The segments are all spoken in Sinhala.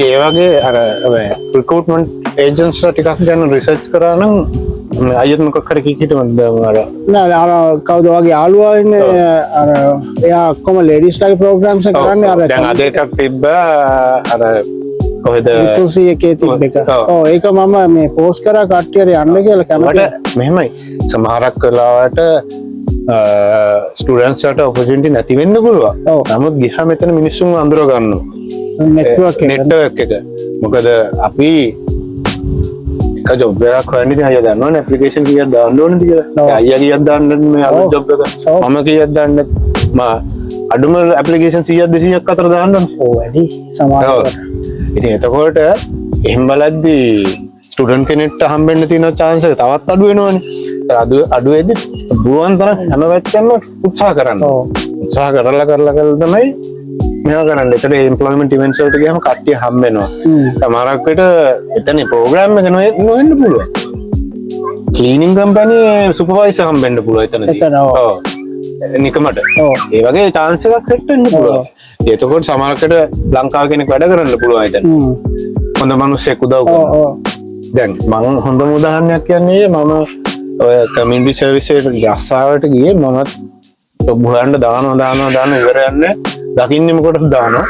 ඒ වගේ අර රික්‍රූට්මන්ට් ඒජන්ට්ස්ලා ටිකක් ගැන රිසර්ච් කරා නම් මේ අයියත් මොකක් හරි කී හිටමද අර? නෑ, අර කවුද වගේ යාළුවා ඉන්නේ, අර එයා ඔක්කොම ලේඩීස්ලාගේ ප්‍රෝග්‍රෑම්ස් එක කරන්නේ අර. දැන් අද එකක් තිබ්බා, අර කොහෙද? ටූසී එකේ තිබ්බ එක. ඔව්, ඒක මම මේ පෝස්ට් කරා කට්ටියට යන්න කියලා කැමති. මට මෙහෙමයි, සමහරක් වෙලාවට ස්ටුඩන්ට්ස්ලාට ඔපචුනිටි නැති වෙන්න පුළුවන්. නමුත් ගියාම එතන මිනිස්සුන් අඳුර ගන්නවා. නෙට්වර්ක් එක. නෙට්වර්ක් එක. මොකද අපි එක ජොබ් එකක් හොයන්න ඉතින් අයියා දන්නවනේ ඇප්ලිකේෂන් කීයක් දාන්න ඕනද කියලා. අයියා කීයක් දාන්නද මේ අලුත් ජොබ් එක? මම කීයක් දාන්නද? මා අඩුම ඇප්ලිකේෂන් 100ක් 200ක් අතර දාන්න ඕනේ. ඔව්, වැඩි සමහරවට. ඉතින් එතකොට එහෙම බලද්දී ස්ටුඩන්ට් කෙනෙක්ට හම්බෙන්න තියෙන චාන්ස් එක තවත් අඩු වෙනවනේ. අඩු අඩු වෙද්දි පුළුවන් තරම් හැම පැත්තෙම උත්සාහ කරන්න. උත්සාහ කරලා කරලා කරලා තමයි මේවා කරන්න. එතන එම්ප්ලොයිමන්ට් ඉවෙන්ට්ස් වලට ගියාම කට්ටිය හම්බ වෙනවා. සමහරක් විට එතන ප්‍රෝග්‍රෑම් එක නොවෙන්න පුළුවන්. ක්ලීනින් කම්පැනි සුපර්වයිසර් හම්බෙන්න පුළුවන් එතනදී. එතන, ඔව්. ඔව්. නිකමට. ඒ වගේ චාන්ස් එකක් සෙට් වෙන්න පුළුවන්. එතකොට සමහරකට ලංකාව කෙනෙක් වැඩ කරන්න පුළුවන් එතන. හොඳ මිනිස්සෙක් උදව් කරනවා. ඔව් දැන් මං හොඳම උදාහරණයක් කියන්නේ, මම ඔය කමියුනිටි සර්විස් එකට රස්සාවට ගියේ. මමත් ජොබ් හොයන්න දානවා දානවා දානවා, ඉවර යන්නේ දකින්නෙම කොටස් දානවා.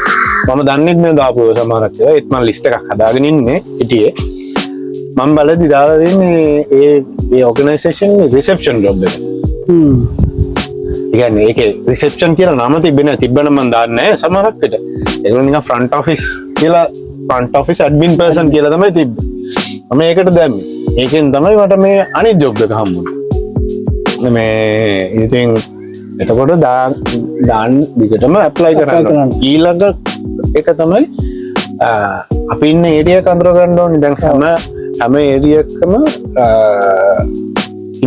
මම දන්නෙත් නෑ දාපු ඒවා සමහරක් ඒවා. ඒත් මං ලිස්ට් එකක් හදාගෙන ඉන්නේ හිටියේ. මං බලද්දි දාලා දෙන්නේ ඒ ඒ ඕගනයිසේෂන් රිසෙප්ෂන් ජොබ් එක. ඒ කියන්නේ ඒකේ රිසෙප්ෂන් කියලා නම තිබ්බේ නෑ. තිබ්බනම් මං දාන්නේ නෑ සමහරක් විට. ඒගොල්ලෝ නිකන් ෆ්‍රන්ට් ඔෆිස් කියලා, ෆ්‍රන්ට් ඔෆිස් ඇඩ්මින් පර්සන් කියලා තමයි තිබ්බේ. මම ඒකට දැම්මේ. ඒකෙන් තමයි මට මේ අනිත් ජොබ් එක හම්බුනේ. මේ ඉතින් එතකොට දාන් දිගටම ඇප්ලයි කරන්න. කරන්න. ඊළඟ එක තමයි අපි ඉන්න ඒරියා එක අඳුර ගන්න ඕනේ. දැන් හැම හැම ඒරියා එකම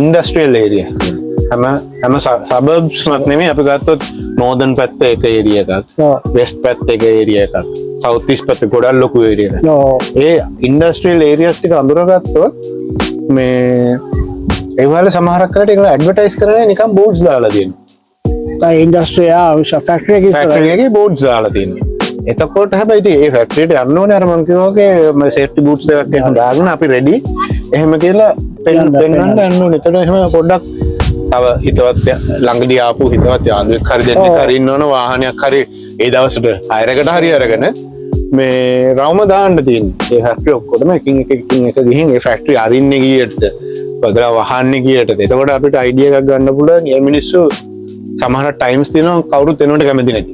ඉන්ඩස්ට්‍රියල් ඒරියාස් තියෙනවා. හැම හැම සබර්බ්ස් මත් නෙමෙයි, අපි ගත්තොත් නෝදර්න් පැත්තේ එක ඒරියා එකක්, වෙස්ට් පැත්තේ එක ඒරියා එකක්, සවුත් ඊස්ට් පැත්තේ ගොඩක් ලොකු ඒරියා එකක්. ඒ ඉන්ඩස්ට්‍රියල් ඒරියාස් ටික අඳුරගත්තොත් මේ ඒ වල සමහරක් කරලා ඒගොල්ලෝ ඇඩ්වර්ටයිස් කරන්නේ නිකන් බෝඩ්ස් දාලා තියෙනවා. ඉන්ඩස්ට්‍රිය ෆැක්ටරි එක ඉස්සරහ. ෆැක්ටරි එකේ බෝඩ්ස් දාලා තියෙනවා. එතකොට හැබැයි ඉතින් ඒ ෆැක්ටරියට යන්න ඕනේ අර මං කිව්වා වගේ මේ සේෆ්ටි බූට්ස් දෙකක් එහෙම දාගෙන අපි රෙඩි එහෙම කියලා යන්න, පෙන්වන්න යන්න ඕනේ. එතකොට එහෙම පොඩ්ඩක් තව හිතවත් ළඟදී ආපු හිතවත් යාළුවෙක් හරි දෙන්නෙක් හරි ඉන්නවනේ, වාහනයක් හරි ඒ දවසට හයර් එකට හරි අරගෙන මේ රවුම දාන්න තියෙන්නේ. ඒ ෆැක්ටරි ඔක්කොටම එකින් එක එකින් එක ගිහින් ඒ ෆැක්ටරි අරින්නේ කීයටද? බදලා වහන්නේ කීයටද? එතකොට අපිට අයිඩියා එකක් ගන්න පුළුවන්. මේ මිනිස්සු සමහර ටයිම්ස් තියෙනවා කවුරුත් එනවට කැමති නැති.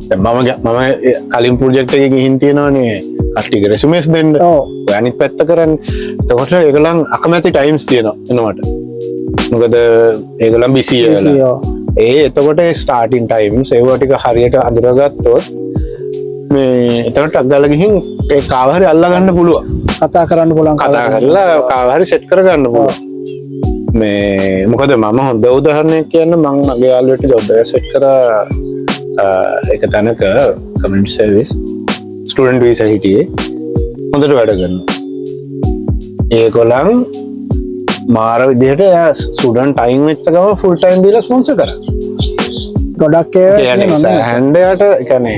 දැන් මම ඒ කලින් ප්‍රොජෙක්ට් එකේ ගිහින් තියෙනවනේ කට්ටියගේ රෙසුමේස් දෙන්න. ඔය අනිත් පැත්ත කරන්නේ. එතකොට ඒගොල්ලන් අකමැති ටයිම්ස් තියෙනවා එනවට. මොකද ඒගොල්ලන් බිසි busy, වෙලා. ඒ එතකොට ස්ටාර්ටින් ටයිම්ස් ඒවා ටික හරියට අඳුරගත්තොත් මේ එතකොට ටක් ගාලා ගිහින් ඒ කාව හරි අල්ලා ගන්න පුළුවන්. කතා කරන්න පුළුවන්. කතා කරලා කාව හරි සෙට් කරගන්න පුළුවන්. මේ මොකද මම හොඳ උදාහරණයක් කියන්න, මං මගේ යාළුවෙක්ට ජොබ් එක සෙට් කරා එක තැනක කමියුනිටි සර්විස්, ස්ටුඩන්ට් වීසා හිටියේ, හොඳට වැඩ කරනවා. ඒගොල්ලන් මාර විදිහට එයා ස්ටුඩන්ට් අයින් වෙච්ච ගමන් ෆුල් ටයිම් දීලා ස්පොන්සර් කරා. ගොඩක් ඒවා ඒ කියන්නේ තියෙනවා නේ. සෑහන්ඩ එයාට, ඒ කියන්නේ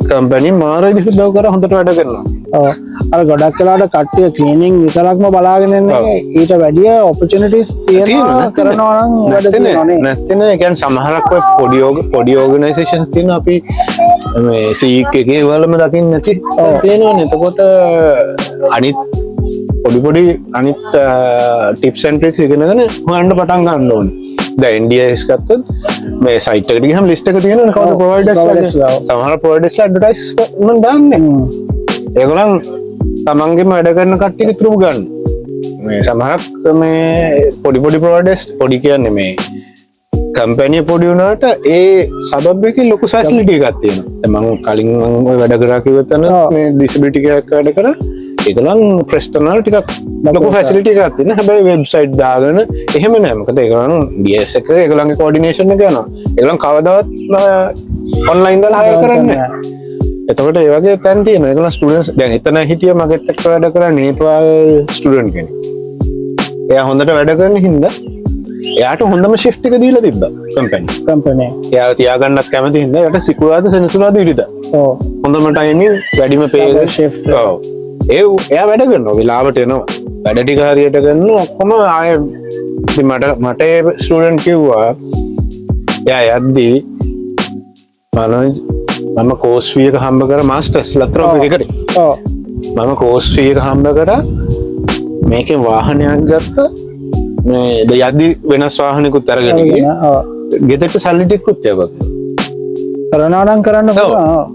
කම්පැනි මාර විදිහට උදව් කරා, හොඳට වැඩ කරනවා. ඔව්. අර ගොඩක් වෙලාවට කට්ටිය ක්ලීනින් විතරක්ම බලාගෙන ඉන්නේ, ඊට වැඩිය ඔපචුනිටිස් තියෙනවා නැත්තේ නෑ. කරනවා නම් වැඩ නැත්තේ නෑ. තියෙනවා නේ. නැත්තේ නෑ. ඒ කියන්නේ සමහරක් ඔය පොඩි ඕගනයිසේෂන්ස් තියෙනවා, අපි මේ සීක් එකේ වලම දකින්න නැති තියෙනවනේ. එතකොට අනිත් පොඩි පොඩි අනිත් ටිප්ස් ඇන්ඩ් ට්‍රික්ස් ඉගෙනගෙන හොයන්න පටන් ගන්න ඕනේ. දැන් NDIS ගත්තොත් මේ සයිට් එකට ගියහම ලිස්ට් එක තියෙනවනේ කවුද ප්‍රොවයිඩර්ස්. Providers ලා. සමහර ප්‍රොවයිඩර්ස් ලා ඇඩ්වර්ටයිස්මන්ට් දාන්නේ. ඒගොල්ලන් තමන්ගේම වැඩ කරන කට්ටිය විතරම ගන්න. මේ සමහරක් මේ පොඩි පොඩි ප්‍රොවයිඩර්ස්, පොඩි කියන්නේ මේ කම්පැනි පොඩි වුණාට ඒ සබබ් එකේ ලොකු ෆැසිලිටි එකක් තියෙනවා. දැන් මං කලින් මං ඔය වැඩ කරා කිව්ව තැන මේ ඩිසබිලිටි එකක් වැඩ කරා. ඒගොල්ලන් ප්‍රෙස්ටන් වල ටිකක් ලොකු ෆැසිලිටි එකක් තියෙනවා. හැබැයි වෙබ්සයිට් දාගෙන එහෙම නෑ. මොකද ඒගොල්ලන් DS එක ඒගොල්ලන්ගේ කෝඩිනේෂන් එක යනවා. ඒගොල්ලන් කවදාවත් ඔන්ලයින් දාලා හයර් කරන්නේ නෑ. එතකොට ඒ වගේ තැන් තියෙනවා. ඒගොල්ලන් ස්ටුඩන්ට්ස්, දැන් එතන හිටිය මගෙත් එක්ක වැඩ කරා නේපාල් ස්ටුඩන්ට් කෙනෙක්. එයා හොඳට වැඩ කරන හින්දා එයාට හොඳම ෂිෆ්ට් එක දීලා තිබ්බා කම්පැනි. කම්පැනි. එයාව තියාගන්නත් කැමති හින්දා එයාට සිකුරාදා, සෙනසුරාදා, ඉරිදා. හොඳම ටයිමින්, වැඩිම පේ Double shift. ඔව්, ඒ එයා වැඩ කරනවා, වෙලාවට එනවා, වැඩ ටික හරියට කරනවා, ඔක්කොම. ආය ඉතින් මට මට ඒ ස්ටුඩන්ට් කිව්වා එයා යද්දී, මනෝජ්, මම කෝස් ෆී එක හම්බ කර, මාස්ටර්ස් ලත්‍රෝ එක කරේ. මම කෝස් ෆී එක හම්බ කරා, මේකෙන් වාහනයක් ගත්තා, මේ යද්දි වෙනස් වාහනයකුත් අරගෙන ගියේ. ගෙදරට සල්ලි ටිකකුත් යවුවා. කරනවා නම් කරන්න පුළුවන්. ඔව්.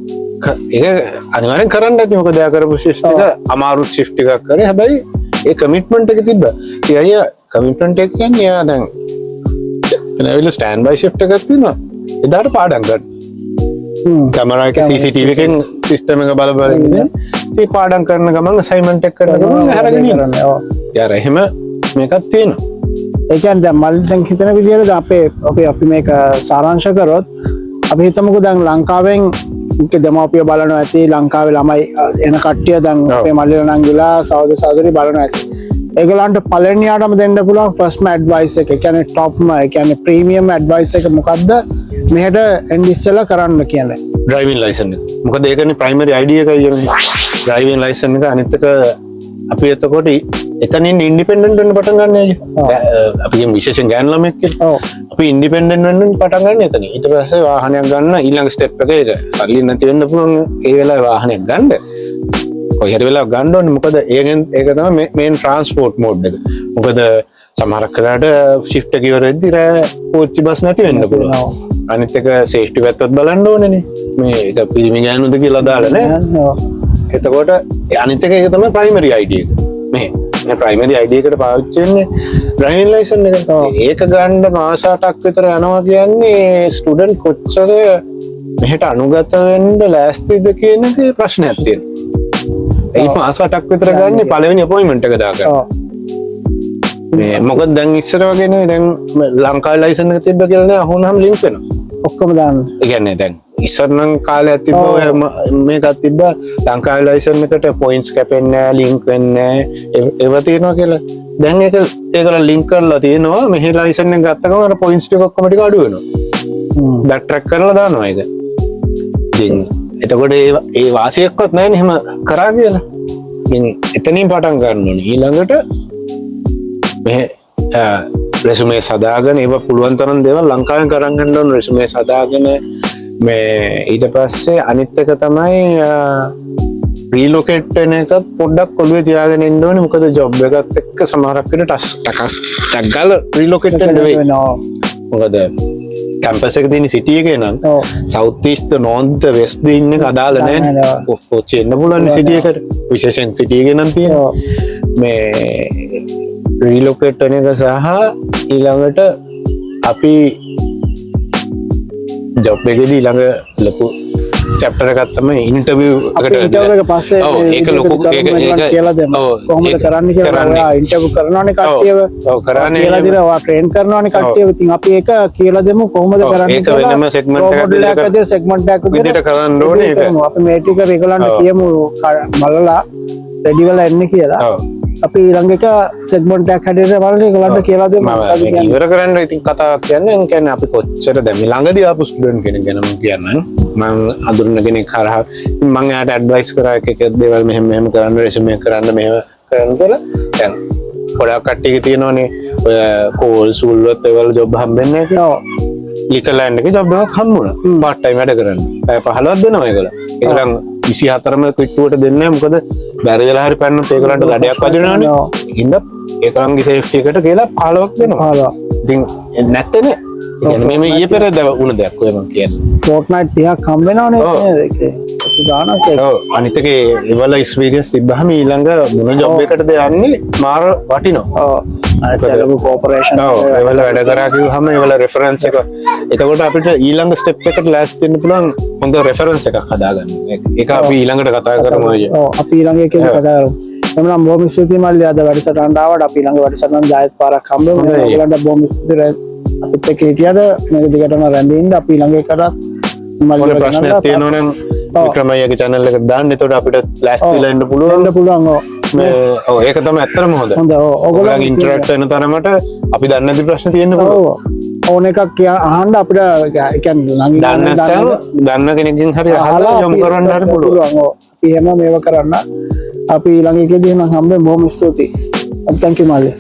ඒක අනිවාර්යෙන් කරන්න ඇති, මොකද එයා කරපු ෂිෆ්ට් එක අමාරු ෂිෆ්ට් එකක් කරේ. හැබැයි ඒ කමිට්මන්ට් එක තිබ්බා. ඉතින් අයියා, කමිට්මන්ට් එක කියන්නේ එයා දැන් එතන ඇවිල්ලා ස්ටෑන්ඩ් බයි ෂිෆ්ට් එකක් තියෙනවා. එදාට පාඩම් ගන්න. කැමරා එක CCTV එකෙන් සිස්ටම් එක බල බල ඉන්නේ. ඉතින් පාඩම් කරන ගමන්, අසයින්මන්ට් එක කරන ගමන් අරගෙන ඉන්නවා. කරන්න. ඔව්. ඉතින් අර එහෙම මේකක් තියෙනවා. ඒ කියන්නේ දැන් මල්ලි දැන් හිතන විදියට දැන් අපේ අපි අපි මේක සාරාංශ කරොත්, අපි හිතමුකෝ දැන් ලංකාවෙන් මුඛ්‍ය දෙමව්පිය බලනවා ඇති, ලංකාවේ ළමයි එන කට්ටිය දැන් අපේ මල්ලිලා නංගිලා සහෝදර සහෝදරි බලනවා ඇති. ඒගොල්ලන්ට පළවෙනියාටම දෙන්න පුළුවන් ෆස්ට්ම ඇඩ්වයිස් එක. ඒ කියන්නේ টොප්ම, ඒ කියන්නේ ප්‍රීමියම් ඇඩ්වයිස් එක මොකද්ද මෙහෙට එන්න ඉස්සෙල්ලා කරන්න කියන්නේ? ඩ්‍රයිවිං ලයිසන් එක. මොකද ඒකනේ ප්‍රයිමරි ID එකයි කියන්නේ. ඩ්‍රයිවිං ලයිසන් එක. අනිත් එක අපි එතකොට එතනින් ඉන්ඩිපෙන්ඩන්ට් වෙන්න පටන් ගන්න අයියෝ. අපි කියමු විශේෂයෙන් ගෑනු ළමෙක් කියලා. අපි ඉන්ඩිපෙන්ඩන්ට් වෙන්න පටන් ගන්න එතනින්. ඊට පස්සේ වාහනයක් ගන්න ඊළඟ ස්ටෙප් එක ඒක. සල්ලි නැති වෙන්න පුළුවන් ඒ වෙලාවේ වාහනයක් ගන්න. කොයි හරි වෙලාවක ගන්න ඕනේ. මොකද ඒකෙන් ඒක තමයි මේන් ට්‍රාන්ස්පෝර්ට් මෝඩ් එක. මොකද සමහරක් වෙලාවට ෂිෆ්ට් එක ඉවර වෙද්දි රෑ කෝච්චි බස් නැති වෙන්න පුළුවන්. අනිත් එක සේෆ්ටි පැත්තත් බලන්න ඕනේනේ. මේ ඒක පිරිමි ගෑනුද කියලා අදාළ නෑ. එතකොට අනිත් එක ඒක තමයි ප්‍රයිමරි ID එක. මේ මේ ප්‍රයිමරි ID එකට පාවිච්චි වෙන්නේ ඩ්‍රයිවිං ලයිසන් එක. ඒක ගන්න මාස 8ක් විතර යනවා කියන්නේ ස්ටුඩන්ට් කොච්චර මෙහෙට අනුගත වෙන්න ලෑස්තිද කියන එකේ ප්‍රශ්නයක් තියෙනවා. ඒ මාස 8ක් විතර ගන්න පළවෙනි අපොයින්ට්මන්ට් එක දාගන්න. මේ මොකද දැන් ඉස්සර වගේ නෙවෙයි, දැන් ලංකාවේ ලයිසන් එක තිබ්බ කියලා නෑ, අහුනහම ලින්ක් වෙනවා. ඔක්කොම දාන්න. ඒ කියන්නේ දැන් ඉස්සර නම් කාලයක් තිබ්බ ඔය මේකක් තිබ්බ ලංකාවේ ලයිසන් එකට පොයින්ට්ස් කැපෙන්නේ නෑ, ලින්ක් වෙන්නේ නෑ, ඒවා තියෙනවා කියලා. දැන් ඒක ඒගොල්ලෝ ලින්ක් කරලා තියෙනවා. මෙහි ලයිසන් එක ගත්ත ගමන් අර පොයින්ට්ස් ටික ඔක්කොම ටික අඩු වෙනවා. බැක් ට්‍රැක් කරලා දානවා ඒක. ඉතින් එතකොට ඒ ඒ වාසියක්වත් නෑනේ එහෙම කරා කියලා. ඉතින් එතනින් පටන් ගන්න ඕනේ. ඊළඟට මෙහෙ රෙසුමේ සදාගෙන ඒවා පුළුවන් තරම් දේවල් ලංකාවෙන් කරන් ගන්න ඕන, රෙසුමේ සදාගෙන. මේ ඊට පස්සේ අනිත් එක තමයි රීලොකේට් වෙන එකත් පොඩ්ඩක් ඔළුවේ තියාගෙන ඉන්න ඕනේ. මොකද ජොබ් එකත් එක්ක සමහරක් වෙලාවට ටස් ටකස් ටක් ගාලා රීලොකේට් වෙන්න වෙයි. වෙනවා. මොකද කැම්පස් එක තියෙන සිටි එකේ නම් සවුත් ඊස්ට් ද නෝර්ත් ද වෙස්ට් ද ඉන්න එක අදාළ නෑ. නෑ. කොච්චි එන්න පුළුවන් සිටි එකට, විශේෂයෙන් සිටි එකේ නම් තියෙන මේ රීලොකේට් වෙන එක. සහ ඊළඟට අපි ජොබ් එකේදී ඊළඟ ලොකු චැප්ටර් එකක් තමයි ඉන්ටර්විව් එකට. ඉන්ටර්විව් එක පස්සේ ඔව්, ඒක ලොකු ඒක ඒක කියලා දෙමු. කොහොමද කරන්න කියලා. ඔයා ඉන්ටර්විව් කරනවනේ කට්ටියව. ඔව්, කරන්නේ. කියලා දීලා ඔයා ට්‍රේන් කරනවනේ කට්ටියව. ඉතින් අපි ඒක කියලා දෙමු කොහොමද කරන්න ඒක වෙනම segment එකක් රෝල් මොඩල් එකක් විදිහට, සෙග්මන්ට් එකක් විදිහට කරන්න ඕනේ ඒක. කරමු. අපි මේ ටික ඒගොල්ලන්ට කියමු බලලා රෙඩි වෙලා එන්න කියලා. අපි ඊළඟ එක සෙග්මන්ට් එකක් හැටියට බලලා ඒගොල්ලන්ට කියලා දෙමු. මම මොකද්ද මේක කියන්නේ. ඉවර කරන්න ඉතින් කතාවක් කියන්නේ, ඒ කියන්නේ අපි කොච්චර දැන් මේ ළඟදී ආපු ස්ටුඩන්ට් කෙනෙක් ගැන මම කියන්නම්. මං අඳුරන කෙනෙක් හරහා ඉතින් මං එයාට ඇඩ්වයිස් කරා එක එක දේවල් මෙහෙම මෙහෙම කරන්න, රෙසියුම් එක කරන්න, මෙහෙම කරන්න කියලා. දැන් ගොඩාක් කට්ටියක තියෙනවනේ ඔය කෝල්ස් වුල්වර්ත් ඒ වල ජොබ් හම්බෙන්නේ නැහැ කියලා. ලිකර්ලෑන්ඩ් එකේ ජොබ් එකක් හම්බුණා. පාර්ට් ටයිම් වැඩ කරන්න. පැය 15ක් දෙනවා ඒගොල්ලෝ. ඒගොල්ලන් 24ම කිට්ටුවට දෙන්නේ නැහැ. මොකද බැරි වෙලා හරි පැන්නොත් ඒගොල්ලන්ට දඩයක් වදිනවනේ. ඔව්. හින්දා ඒගොල්ලන්ගේ සේෆ්ටි එකට කියලා 15ක් දෙනවා. 15. ඉතින් නැත්තේ නෑ. ඒ කියන්නේ මේ මේ ඊයේ පෙරේදා වුණ දෙයක් ඔය මං කියන්නේ. ෆෝට්නයිට් 30ක් හම්බ වෙනවනේ නේද? ඒක ලොකු ගාණක් ඒක. ඔව්, අනිත් එක ඒවල එක්ස්පීරියන්ස් තිබ්බහම ඊළඟ මොන ජොබ් එකටද යන්නේ මාර වටිනවා. ඔව්. අනිත් එක ලොකු කෝපරේෂන්. ඔව්, ඒවල වැඩ කරා කිව්වහම ඒවල රෙෆරන්ස් එක, එතකොට අපිට ඊළඟ ස්ටෙප් එකට ලෑස්ති වෙන්න පුළුවන් හොඳ රෙෆරන්ස් එකක් හදාගන්න. ඒක අපි ඊළඟට කතා කරමු අයියා. ඔව්, අපි ඊළඟ එකේදී කතා කරමු. එහෙනම් බොහොම ස්තුතියි මල්ලි, අද වැඩසටහනට ආවට. අපි ඊළඟ වැඩසටහන ආයෙත් පාරක් හම්බ වෙමු. හොඳයි. ඔයගොල්ලන්ට බොහොම ස්තුතියි අපිත් එක්ක හිටියට. මේක දිගටම රැඳී ඉන්න. අපි ඊළඟ එකටත් මල්ලි මොන ප්‍රශ්නයක් තියෙනවා නම් වික්‍රම අයියාගේ channel එකට දාන්න. එතකොට අපිට ලෑස්ති වෙලා ඉන්න පුළුවන්. එන්න පුළුවන්, ඔව්. මේ ඔව්, ඒක තමයි ඇත්තටම හොඳ. හොඳ, ඔව්. ඔයගොල්ලන් ඔයගොල්ලන් ඉන්ටරැක්ට් වෙන තරමට අපි දන්නේ නැති ප්‍රශ්න තියෙන්න පුළුවන්. ඔව්. ඕන එකක් අහන්න අපිට ඒ කියන්නේ ළඟින් දන්නේ නැත්නම් දන්න කෙනෙක්ගෙන් හරි අහලා යොමු කරන්න හරි පුළුවන්. ඔව්. අපි එහෙම මේව කරන්න. අපි ඊළඟ එකේදී එහෙනම් හම්බෙමු. බොහොම ස්තුතියි. Thank you මල්ලි.